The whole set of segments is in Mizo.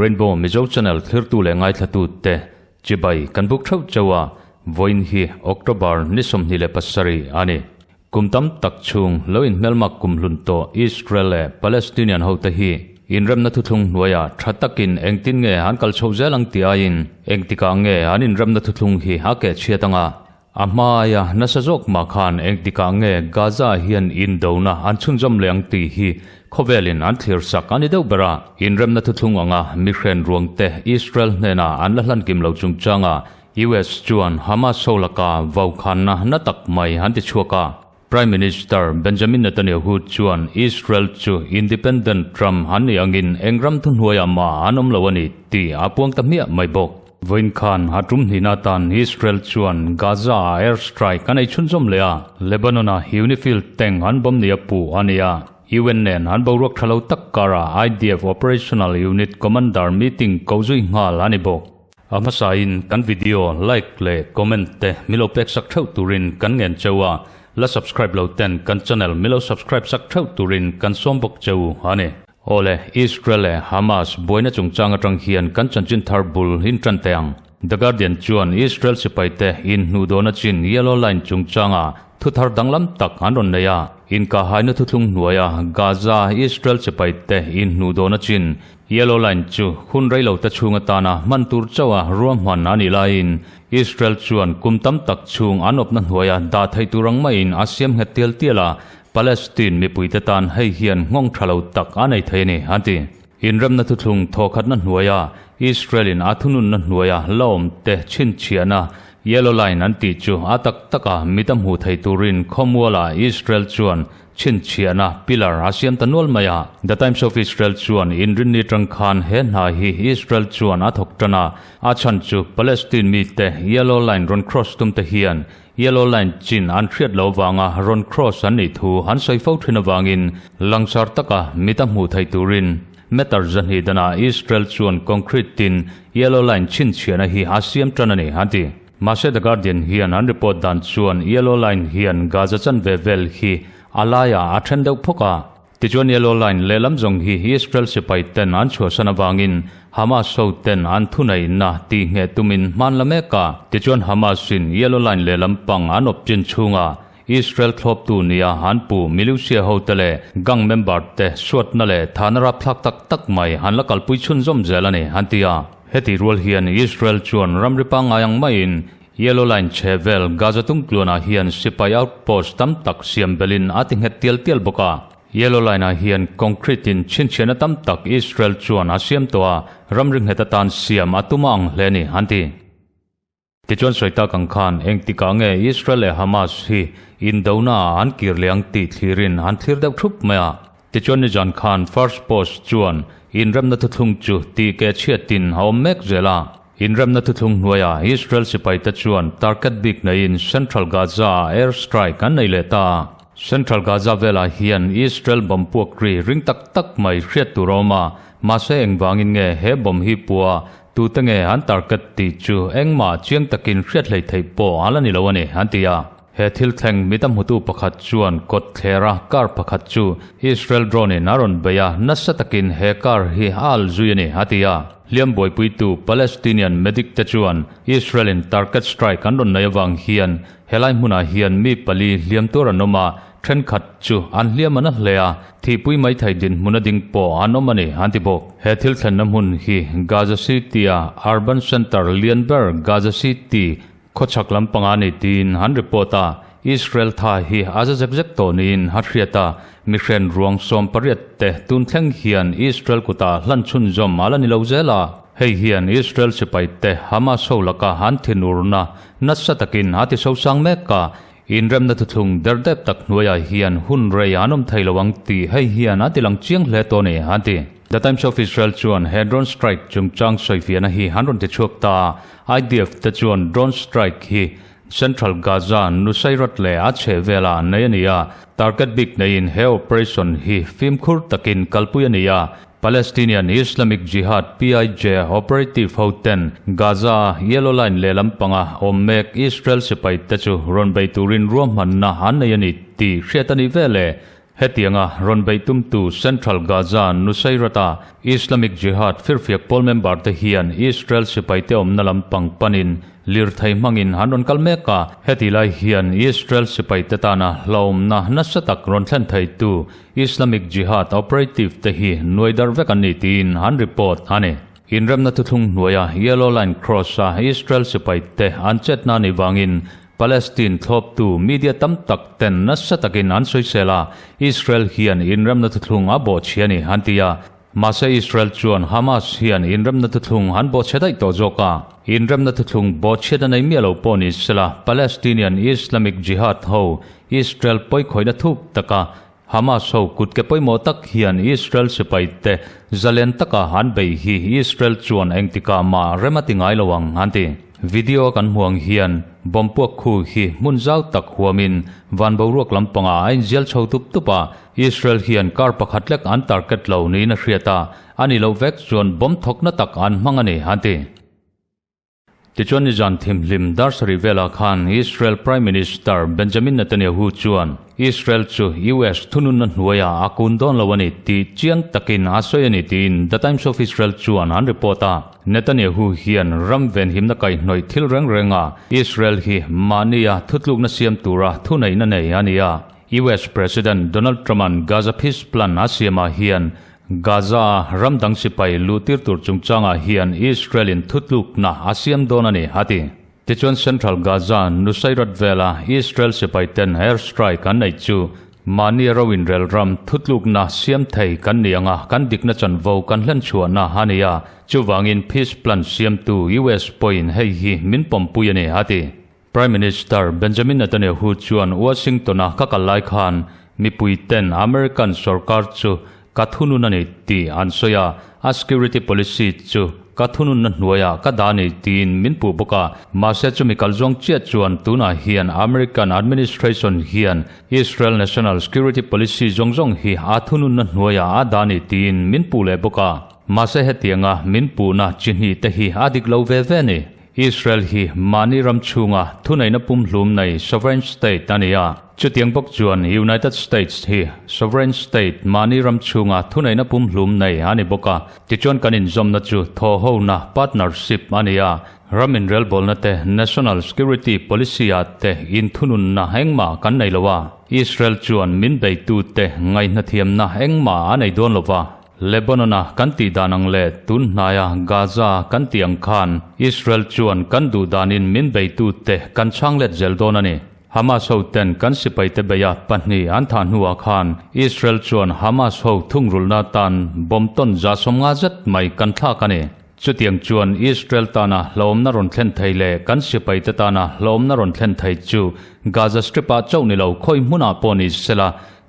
Rainbow Mizo Channel thlirtu leh ngaithlatu te chibai kan buk theuh chauh a, vawiin hi October ni 27 a ni. Kum tam tak chhung lo inhmelmak kum hlun tawh Israel leh Palestinian hote hi inremna thuthlung hnuaiah tha takin engtin nge an kal chhoh zel ang tih aiin engtikah nge an inremna thuthlung hi a keh chhiat anga a hmaia nasa zawk mah khan engtikah nge Gaza hian indona an chhunzawm leh ang tih hi khawvelin an thlir sak a ni deuh ber a. Inremna thuthlung anga mihren ruangte Israel hnenah an la hlan kim lo chungchanga US chuan Hamas ho laka vaukhanna na tak mai an ti chhuak a. Prime Minister Benjamin Netanyahu chuan Israel chu independent ram an nih angin eng ram thuhnuaiah mah an awm lo a ni tih a puang ta hmiah mai bawk. Vawiin khan a tum hnihna atan Israel chuan Gaza-ah air strike an ei chhunzawm leh a, Lebanon-a UNIFIL tank an bomb nia puh a ni a. UN nen an boruak tha lo tak karah IDF Operational Unit Commander meeting ko zui nghal a ni bawk. A hmasain kan video like leh comment te milo pek sak theuh turin kan ngen cheu a, la subscribe lo ten kan channel milo subscribe sak theuh turin kan sawm bawk cheu a ni. Awle, Israel leh Hamas buaina chungchang atang hian kan chanchin thar bul in tan teh ang. The Guardian chuan Israel sipai te inhnuh dawhna chin yellow line chungchanga thu thar danglam tak an rawn nei a, inkahhaina thuthlung hnuaia Gaza Israel sipai te inhnuh dawhna chin Yellow Line chu hun reilo te chhung atana hman tur chauha ruahman a nih laiin Israel chuan kum tam tak chhung an awpna hnuaia dah theih tur ang maiin a siam nghet tial tial a, Palestine mipuite tan hei hian nghawng tha lo tak a nei thei a ni, an ti. Inremna thuthlung thawkhatna hnuaia Israel-in a thununna hnuaia la awm te chhinchhiahna Yellow Line an tih chu a tak taka mit a hmuh thei turin khawmualah Israel chuan Chhinchhiahna pillar a siam ta nual mai a. The Times of Israel chuan inrinni tang khan he hna hi Israel chuan a thawk tan a, a chhan chu Palestine mite Yellow Line rawn cross tum te hian Yellow Line chin an hriat lo vanga rawn cross an nih thu an sawi fo thin avangin langsar taka mit a hmuh theih turin meter 200 danah Israel chuan concrete tin Yellow Line chhinchhiahna hi a siam tan a ni, an ti. Mahse The Guardian hian an report dan chuan Yellow Line hian Gaza chanve vel hi a laiah a then deuh phawk a. Tichuan Yellow Line lehlam zawng hi Israel sipai ten an chhuahsan avangin Hamas ho ten an thuneihna tih ngheh tumin hman la mek a. Tichuan Hamas in Yellow Line lehlam pang an awp chin chhunga Israel thlawptu nia an pu militia ho te leh gang member te suatna leh thahna rapthlak tak tak mai an la kalpui chhunzawm zel a ni, an ti a. Heti rual hian Israel chuan ramri pangngai ang maiin Yellow Line chhe vel Gaza tungtluanah hian sipai outpost tam tak siam belin a ti nghet tial tial bawk a. Yellow Line-ah hian concrete in chhinchhiahna tam tak Israel chuan a siam tawh a, ramri nghet atan siam a tum a ang hle a ni, an ti. Tichuan sawi tak ang khan engtikah nge Israel leh Hamas hi indona ah an kir leh ang tih thlirin an thlir deuh thup mai a. Tichuan nizan khan First Post chuan inremna thuthlung chu tih keh chhiatin a awm mek zel a. Inremna thuthlung hnuaiah Israel sipaite chuan target bik neiin Central Gaza ah air strike an nei leh ta a. Central Gaza velah hian Israel bomb puak ri ring tak tak mai hriat tur a awm a, mahse engvangin nge he bomb hi pua Tute nge an target tih chu engmah chiang takin hriat hlei theih pawh a la ni lo a ni, an ti a. He thil thleng mit a hmutu pakhat chuan kawt thlera car pakhat chu Israel drone in a rawn bei a, nasa takin he car hi a al zui a ni, a ti a. Hliam buaipuitu Palestinian medic te chuan Israel in target strike an rawn nei avang hian helai hmunah hian mi pali hliam tur an awm a, Thenkhat chu an hliam an a hle a, thihpui maithei dinhmun a ding pawh an awm a ni, an ti bawk. He thil thlenna hmun hi Gaza City-a urban centre lian ber Gaza City khawchhak lampanga ni tiin an report a, Israel tha hi a za zek zek tawh niin a hriat a, mihren ruang 18 te tun thleng hian Israel kutah hlan chhunzawm a la ni lo zel a. Hei hian Israel sipai te Hamas ho laka an thinurna nasa takin a ti sosang mek a, Inremna thuthlung derdep tak hnuaiah hian hun rei an awm thei lo ang tih hei hian a ti lang chiang hle tawh a ni, an ti. The Times of Israel chuan he drone strike chungchang sawifiahna hi an rawn ti chhuak ta a, IDF te chuan drone strike hi Central Gaza, Nuseirat leh a chhehvelah nei a ni a, target bik neiin he operation hi fimkhur takin kalpui a ni a. Palestinian Islamic Jihad, PIJ, operative hoten Gaza-a Yellow Line lehlam panga awm mek Israel sipaite chu rawn bei turin ruahmanna an nei a ni tih hriat a ni vel e. Hetianga rawn bei tumtu Central Gaza Nuseirat-a Islamic Jihad firfiak pawl member te hian Israel sipaite awmna lam pang panin lirthei hmangin an rawn kal mek a. Heti lai hian Israel sipaite tana hlauhawmna nasa tak rawn thlen theitu Islamic Jihad operative te hi nuai darh vek an ni tiin an report a ni. Inremna thuthlung hnuaia Yellow Line Cross-a Israel sipaite an chetna anih vangin Palestine thlawptu media tam tak ten nasa takin an sawisel a, Israel hian inremna thuthlung a bawhchhia a ni an ti a. Mahse Israel chuan Hamas hian inremna thuthlung an bawhchhe daih tawh zawk a. Inremna thuthlung bawhchhiat a nei miah lo pawh ni sela Palestinian Islamic Jihad ho Israel pawikhawihna thuk taka Hamas ho kut ke pawimawh tak hian Israel sipaite zalen taka an bei hi Israel chuan engtikah mah rem a ti ngai lo ang an ti. Video a kan hmuh ang hian bomb puak khu hi hmun zau tak huamin van boruak lampangah a inzial chho tup tup a, Israel hian kar pakhat lek an target lo niin a hriat a, a ni loh vek chuan bomb thawkna tak an hmang a ni an ti. Tichuan nizan thimhlim dar sarih velah khan Israel Prime Minister Benjamin Netanyahu chuan Israel chu US thununna hnuaiah a kun dawn lo a ni tih chiang takin a sawi a ni tiin The Times of Israel chuan an report a. Netanyahu hian ram venhimna kaihhnawih thil reng renga Israel hi mahnia thutlukna siam tura thuneihna nei a ni a. US President Donald Trump-a'n Gaza Peace Plan a siamah hian Gaza-a ram dang sipai luhtir tur chungchangah hian Israel-in thutlukna a siam dawn a ni, a ti. Tichuan Central Gaza Nuseirat vela Israel sipaiten air strike an neih chu mahni ro inrel ram thutlukna siam thei kan ni anga kan dikna chanvo kan hlenchhuahna a ni a, chuvangin peace plan siamtu US pawhin hei hi min pawmpui a ni, a ti. Prime Minister Benjamin Netanyahu chuan Washington-a ka kal lai khan mipuiten American sorkar chu ka thunun a ni tih an sawi a, a security policy chu ka thununna hnuaiah ka dah a ni tiin min puh bawk a. Mahse chumi kal zawng chiah chuan tunah hian American administration hian Israel national security policy zawng zawng hi a thununna hnuaiah a dah a ni tiin min puh leh bawk a. Mahse hetianga min puhna chi hnih te hi a dik lo ve ve a ni. Israel hi mahni ram chhunga thuneihna pumhlum nei sovereign state a ni a. Chutiang bawk chuan United States hi sovereign state mahni ram chhunga thuneihna pumhlum nei a ni bawk a. Tichuan kan inzawmna chu thawhhona, partnership, a ni a. Ram inrelbawlna te, national security policy ah te inthununna engmah kan nei lo a. Israel chuan min beitute ngaihnathiamna engmah a nei dawn lo va. Lebanon-a kan tih dan ang leh tun hnaia Gaza kan tih ang khan Israel chuan kan duh danin min beitute kan chhang let zel dawn a ni. Hamas ho ten kan sipaite beia pahnih an thah hnuah khan Israel chuan Hamas ho thungrulhna atan bomb tawn za 50 zet mai kan thlak a ni. Chutiang chuan Israel tana hlauhawmna rawn thlen thei leh kan sipaite tana hlauhawmna rawn thlen thei chu Gaza Strip-ah chauh ni lo khawi hmunah pawh ni sela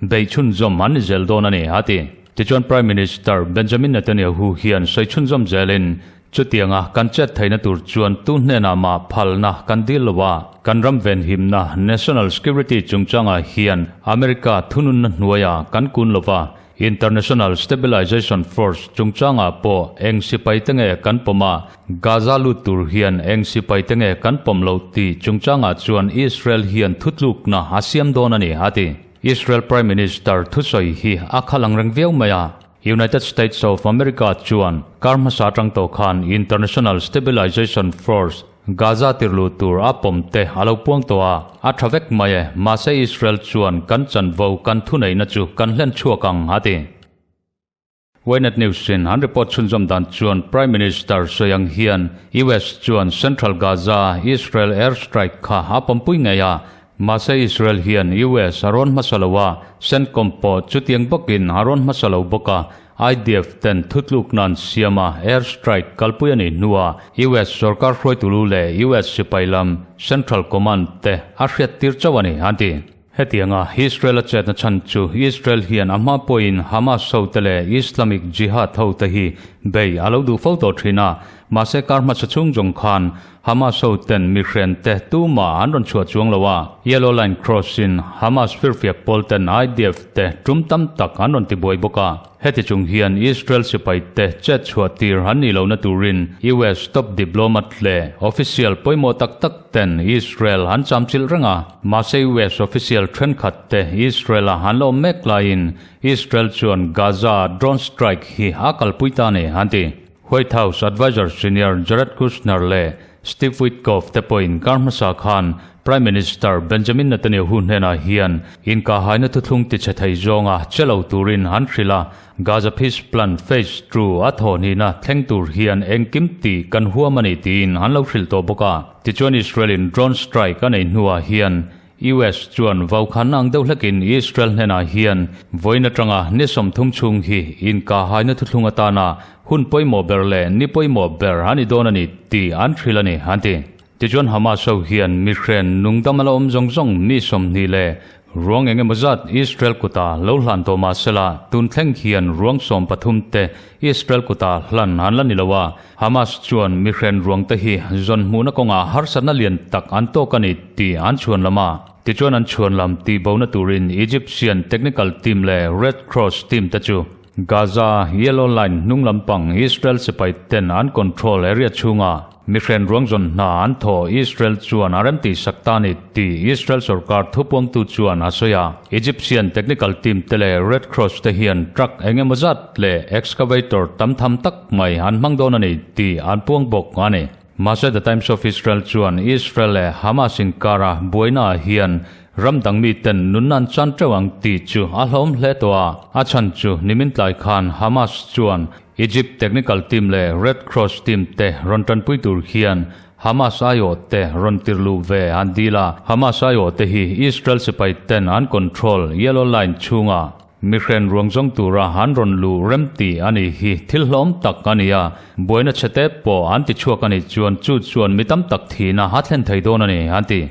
beih chhunzawm an ni zel dawn a ni, a ti. Tichuan Prime Minister Benjamin Netanyahu hian sawi chhunzawm zelin, Chutianga kan chet theihna tur chuan tu hnenah mah phalna kan dil lo a, kan ram venhimna, national security, chungchangah hian America thununna hnuaiah kan kun lo va, International Stabilization Force chungchangah pawh eng sipai te nge kan pawm a, Gaza lut tur hian eng sipai te nge kan pawm lo tih chungchangah chuan Israel hian thutlukna a siam dawn a ni, a ti. Israel Prime Minister thusawi hi a khalh ang reng viau mai a, United States of America chuan kar hmasa atang tawh khan International Stabilization Force Gaza tirlu tur a pawm te a lo puang tawh a, a tha vek mai e, mahse Israel chuan kan chanvo kan thuneihna chu kan hlen chhuak ang a ti. Ynet News in an report chhunzawm dan chuan Prime Minister sawi ang hian US chuan Central Gaza Israel air strike kha a pawmpui ngei a, mahse Israel hian US a rawn hmasa lo a, CENTCOM pawh chutiang bawkin a rawn hmasa lo bawk a, IDF ten thutlukna an siam a, air strike kalpui a nih hnuah US sorkar hruaitulu leh US sipai lam Central Command te a hriattir chauh a ni, an ti. Hetianga Israel a chetna chhan chu Israel hian a hma pawhin Hamas hote leh Islamic Jihad hote hi bei a lo duh fo tawh thin a. Mahse kar hmasa chhung zawng khan Hamas ho ten mihren te tumah an rawn chhuah chuang lo a, Yellow Line cross in Hamas firfiak pawl ten IDF te tum tam tak an rawn tibuai bawk a. Heti chung hian Israel sipai te chet chhuah tir an nih lohna turin US top diplomat leh official pawimawh tak tak ten Israel an chamchilh reng a. Mahse US official thenkhat te Israel a an la awm mek laiin Israel chuan Gaza drone strike hi a kalpui ta a ni, an ti. White House adviser senior Jared Kushner leh Steve Witkoff te pawhin kar hmasa khan Prime Minister Benjamin Netanyahu hnenah hian inkahaina thuthlung tichhe thei zawnga che lo turin an hrilh a, Gaza Peace Plan Phase Two a thawhnihna thleng tur hian engkim tih kan huam a ni tiin an lo hrilh tawh bawk a. Tichuan Israel-in drone strike a nei hnuah hian US chuan vaukhan ang deuh hlekin Israel hnenah hian vawiin atanga ni 30 chhung hi inkahaina thuthlung atana hun pawimawh ber leh ni pawimawh ber a ni dawn a ni tih an hrilh a ni, an ti. Tichuan Hamas ho hian mihren nungdam a la awm zawng zawng mi 20 leh ruang eng emaw zat Israel kuta lo hlan tawh mah sela tun thleng hian ruang 13 te Israel kuta hlan an la ni lo a, Hamas chuan mihren ruangte hi zawn hmuhna kawngah harsatna lian tak an tawk a ni tih an chhuan lam a. Tichuan an chhuan lam tihbona turin Egyptian technical team leh Red Cross team te chu Gaza Yellow Line hnung lampang Israel sipai ten an control area chhunga mihren ruang zawn hna an thawh Israel chuan a remtih sak ta a ni tih Israel sorkar thupuangtu chuan a sawi a. Egyptian technical team te leh Red Cross te hian truck eng emaw zat leh excavator tam tham tak mai an hmang dawn a ni tih an puang bawk a ni. Mahse The Times of Israel chuan Israel leh Hamas inkara buaina ah hian ram dang miten nunna an chan teuh ang tih chu a hlawm hle tawh a. A chhan chu nimin tlai khan Hamas chuan Egypt technical team leh Red Cross team te rawn tanpui tur hian Hamas aiawh te rawn tir luh ve an dil a. Hamas aiawh te hi Israel sipai ten an control Yellow Line chhunga Mihren ruang zawng tura an rawn luh rem tih a nih hi thil hlawm tak a ni a, buaina chhe te pawh an ti chhuak a nih chuan chu chuan mi tam tak thihna a thlen thei dawn a ni, an ti.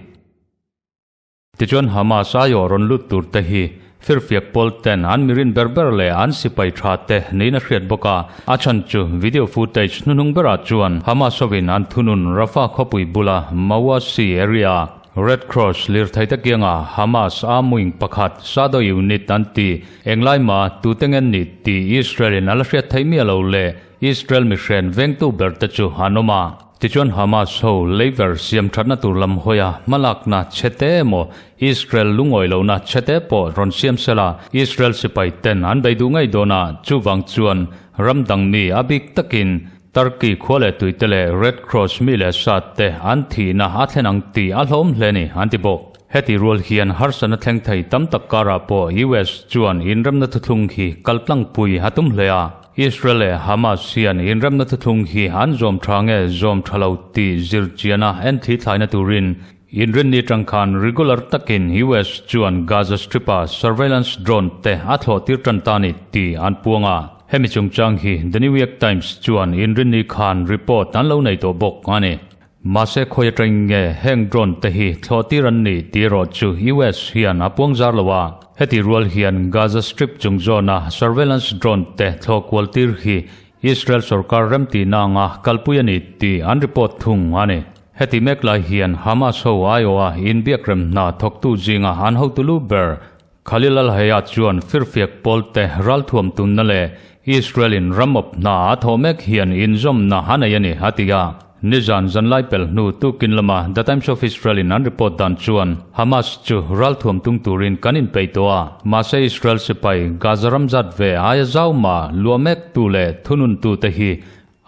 Tichuan Hamas aiawh rawn lut tur te hi firfiak pawl ten an mirin ber ber leh an sipai tha te niin a hriat bawk a, a chhan chu video footage hnuhnung berah chuan Hamas hovin an thunun Rafah khawpui bula Mawasi area-ah Red Cross lirthei te kianga Hamas arm wing pakhat Shadow Unit an ti. Englai ma tute ngen ni tih Israel in a la hriat theih miah lo le Israel mihren vengtu ber te chu an awm a. Tichuan Hamas ho leiver siam thatna tur lam hawi a hmalakna chhe te emaw Israel lungawi lohna chhe te pawh rawn siam sela Israel sipai ten an bei duh ngei dawn a, chuvang chuan ram dang mi a bik takin Turkey khua leh tuite leh Red Cross mi leh sa te an thihna a thlen ang tih a hlawm hle ni, an ti bawk. Heti rual hian harsatna thleng thei tam tak karah pawh US chuan inremna thuthlung hi kaltlangpui a tum hle a. Israel leh Hamas hian inremna thuthlung hi an zawm tha nge zawm tha lo tih zir chiana en thli thlaina turin Inrinni atang khan regular takin US chuan Gaza Strip-a surveillance drone te a thlawh tir tan ta ni tih an puang a. Hemi chungchang hi The New York Times chuan Inrinni khan report an lo nei tawh bawk a ni. Mahse khawi atangin nge heng drone te hi thlawh tir an nih tih erawh chu US hian a puang zar lo a. Heti rual hian Gaza Strip chung zawna surveillance drone te thlawh kual tir hi Israel sorkar remtihna anga kalpui a ni tih an report thung a ni. Heti mek lai hian Hamas ho aiawha inbiakrem hna thawktu zinga an hotu lu ber Khalil al-Hayya chuan firfiak pawlte ralthuam tunna leh Israel-in ramawp hna a thawh mek hian inzawmna a nei a ni, a ti a. Nizan zanlai pel hnu tukin lama The Times of Israel-in an report dan chuan Hamas chu ralthuam tung turin kan inpeih tawh a, mahse Israel sipai Gaza ram zat ve aia zau mah luah mektu leh thununtute hi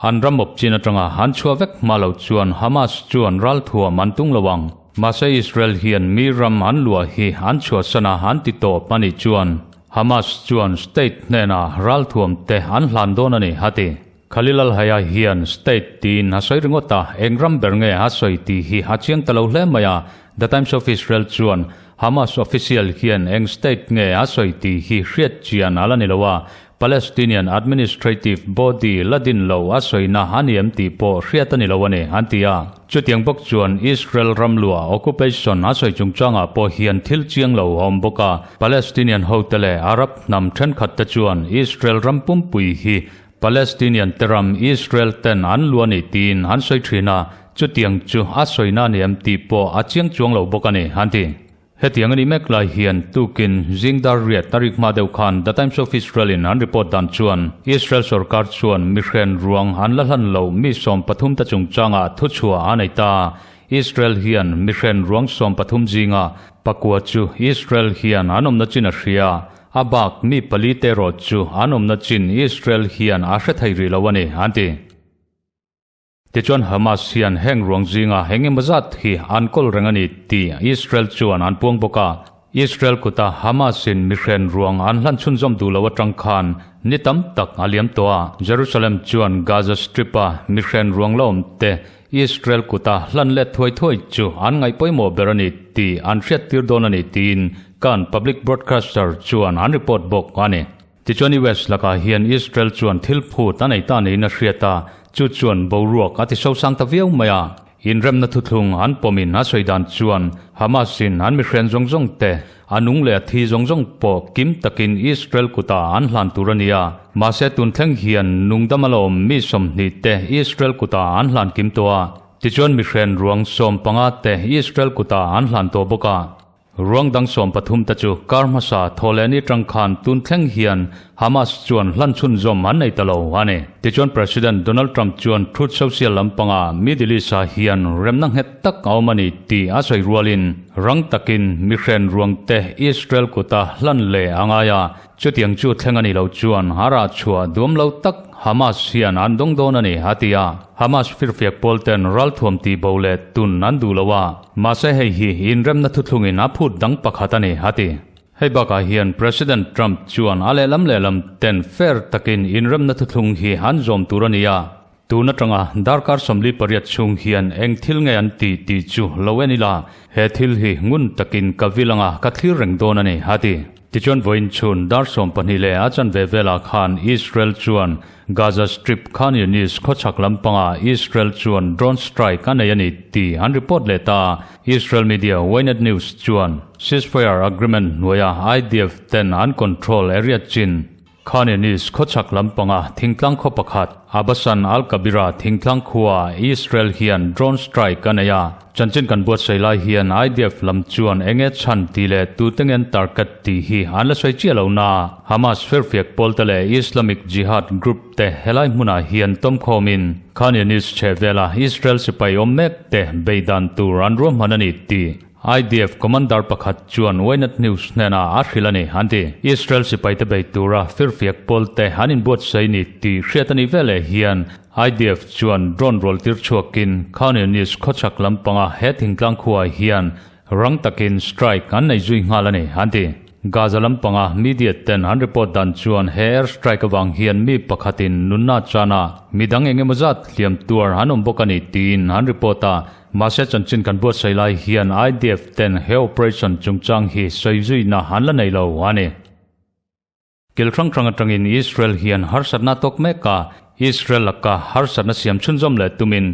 An ram awp chin atanga an chhuah vek hma lo chuan Hamas chuan ralthuam an tung lo ang. Mahse Israel hian mi ram an luah hi an chhuahsan a an ti tawp a nih chuan Hamas chuan state hnenah ralthuam te an hlan dawn a ni, a ti. Khalil al-Hayya hian state tiin a sawi ringawt a, eng ram ber nge a sawi tih hi a chiang ta lo hle mai a. The Times of Israel chuan Hamas official hian eng state nge a sawi tih hi hriat chian a la ni lo a, Palestinian Administrative Body la din lo a sawina a ni em tih pawh hriat a ni lo a ni, an ti a. Chutiang bawk chuan Israel ram luah occupation a sawi chungchangah pawh hian thil chiang lo a awm bawk a. Palestinian hote leh Arab hnam thenkhatte chuan Israel ram pumpui hi. Palestinian te ram Israel ten an lu a ni tiin an sawi thin a, chutiang chu a sawina a ni em tih pawh a chiang chuang lo bawk a ni, an ti. Hetiang a nih mek lai hian tukin zing dar riat a rik hma deuh khan The Times of Israel in an report dan chuan Israel sorkar chuan mihren ruang an la hlan loh mi 13 te chungchangah thuchhuah a nei ta. Israel hian mihren ruang 13 zinga pakua chu Israel hian an awmna chin a hria. A bak mi pali te erawh chu an awmna chin Israel hian a hre thei rih lo a ni, an ti. Tichuan Hamas hian heng ruang zinga eng emaw zat hi an kawl reng a ni tih Israel chuan an puang bawk a. Israel kuta Hamas-in mihren ruang an hlan chhunzawm duh lo atang khan ni tam tak a liam tawh a. Jerusalem chuan Gaza Strip-a mihren ruang la awm te Israel kuta hlan let thuai thuai chu an ngaih pawimawh ber a ni tih an hriattir dawn a ni tiin kan public broadcaster chuan an report bawk a ni. Tichuan US lakah hian Israel chuan thil phut a nei ta niin a hriat a, chu chuan boruak a ti sosang ta viau mai a. Inremna thuthlung an pawmin a sawi dan chuan Hamas-in an mihren zawng zawng te, a nung leh a thi zawng zawng pawh kim takin Israel kutah an hlan tur a ni a. Mahse tun thleng hian nungdam a la awm mi 20 te Israel kutah an hlan kim tawh a. Tichuan mihren ruang 15 te Israel kutah an hlan tawh bawk a. Ruang dang 13 te chu kar hmasa Thawhlehni atang khan tun thleng hian Hamas chuan hlan chhunzawm an nei ta lo a ni. Tichuan President Donald Trump chuan Truth Social lampanga Middle East-ah hian remna nghet tak a awm a ni tih a sawi rualin rang takin mihren ruang te Israel kuta hlan leh a ngai a, chutiang chu thleng a ni lo chuan a rah chhuah duam lo tak Hamas hian an dawng dawn a ni, a ti a. Hamas firfiak pawl ten ralthuam tih bo leh tun an duh lo a. Mahse hei hi inremna thuthlungin a phut dang pakhat a ni, a ti. Hei bakah hian President Trump chuan a lehlam lehlam ten fair takin inremna thuthlung hi an zawm tur a ni a. Tun atanga darkar 48 chhung hian eng thil nge an tih tih chu lo en ila, he thil hi ngun takin ka vil anga ka thlir reng dawn a ni, a ti. Tichuan vawiin chhun dar 12 leh a chanve velah khan Israel chuan Gaza Strip Khan Yunis khawchhak lampangah Israel chuan drone strike a nei a ni tih an report leh ta. Israel media Ynet News chuan ceasefire agreement hnuaia IDF ten an control area chin Khan Yunis khawchhak lampanga thingtlang khaw pakhat Abasan al-Kabira thingtlang khuaah Israel hian drone strike a nei a. Chanchin kan buatsaih lai hian IDF lam chuan eng nge chhan tih leh tute ngen target tih hi an la sawi chiah lo na. Hamas firfiak pawl te leh Islamic Jihad group te helai hmunah hian tawmkhawmin Khan Yunis chheh vela Israel sipai awm mek te beidan tur an ruahman a ni tih IDF commander pakhat chuan Ynet News hnenah a hrilh a ni, an ti. Israel sipaite bei tura firfiak pawl te an inbuatsaih ni tih hriat a nih veleh hian IDF chuan drone rual tir chhuakin Khan Yunis khawchhak lampanga he thingtlang khuaah hian rang takin strike an nei zui nghal a ni, an ti. Gaza lampanga media ten an report dan chuan he air strike avang hian mi pakhatin nunna chana midang eng emaw zat hliam tuar an awm bawk a ni tiin an report a. Mahse chanchin kan buatsaih lai hian IDF ten he operation chungchang hi sawi zuina an la nei lo a ni. Kil hrang hrang atangin Israel hian harsatna tawk mek a, Israel laka harsatna siam chhunzawm leh tumin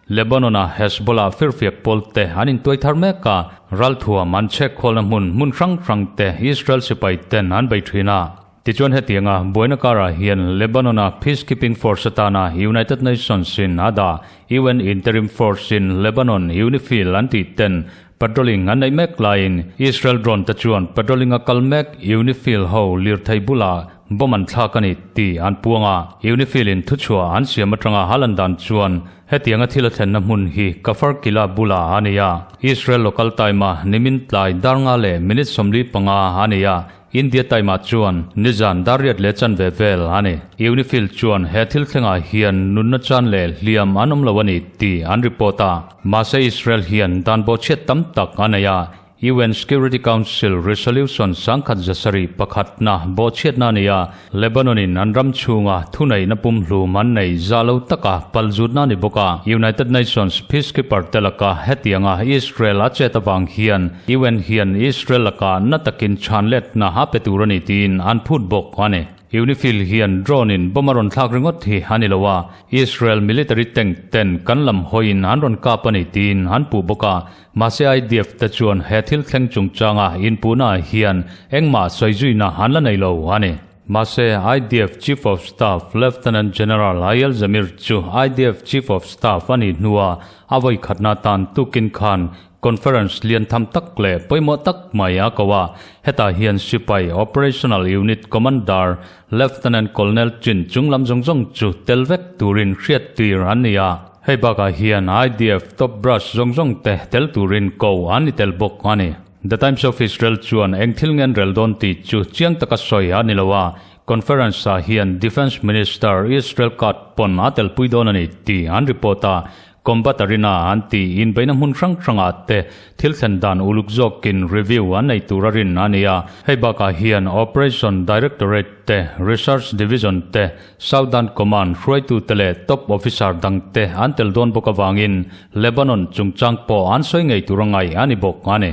Lebanon-a Hezbollah firfiak pawl te an intuai thar mek a, ralthuam an chhek khawlna hmun hmun hrang hrang te Israel sipai ten an bei thin a. Tichuan hetianga buaina karah hian Lebanon-a peacekeeping force atana United Nations-in a dah UN Interim Force in Lebanon, UNIFIL, an tih ten Patrolling an neih mek laiin Israel drone te chuan patrolling a kal mek UNIFIL ho lirthei bulah bomb an thlak a ni tih an puang a. UNIFIL in thuchhuah an siam atanga a lan dan chuan hetianga thil a thlenna hmun hi Kafar Kila bulah a ni a. Israel local time a nimin tlai dar nga leh minute 45 a ni a. India time ah chuan nizan dar riat leh chanve vel a ni. UNIFIL chuan he thil thlengah hian nunna chan leh hliam an awm lo a ni tih an report a. Mahse Israel hian dan bawhchhiat tam tak a nei a, UN Security Council Resolution 1171 na bawhchhiatna a ni a, Lebanon in an ram chhunga thuneihna pumhlum an nei za lo taka palzutna a ni bawk a. United Nations peacekeeper te laka hetianga Israel a chet avang hian UN hian Israel lakah na takin chhan letna a pe tur a ni tiin an phut bawk a ni. UNIFIL hian drone in bomb a rawn thlak ringawt hi a ni lo a, Israel military tank ten kan lam hawiin an rawn kap a ni tiin an puh bawk a. Mahse IDF te chuan he thil thleng chungchanga inpuhnaah hian engmah sawi zuina an la nei lo a ni. Mahse, IDF Chief of Staff Lieutenant General Eyal Zamir chu IDF Chief of Staff a nih hnua a vawi khatna tan tukin khan conference lian tham tak leh pawimawh tak mai a ko a. Hetah hian sipai Operational Unit Commander Lieutenant Colonel chin chunglam zawng zawng chu tel vek turin hriat tir an ni a. Hei bakah hian IDF top brass zawng zawng te tel turin ko an ni tel bawk a ni. The Times of Israel chuan eng thil ngen rel dawn tih chu chiang taka sawi a ni lo a, conference ah hian Defence Minister Israel Katz pawn a telpui dawn a ni tih an report a, Combat Arena an tih inbeihna hmun hrang hrangah te thil thlen dan uluk zawkin review an nei tur a rin a ni a. Hei bakah hian Operation Directorate te, Research Division te, Southern Command hruaitute leh top officer dangte an tel dawn bawk avangin Lebanon chungchang pawh an sawi ngei tur a ngaih a ni bawk a ni.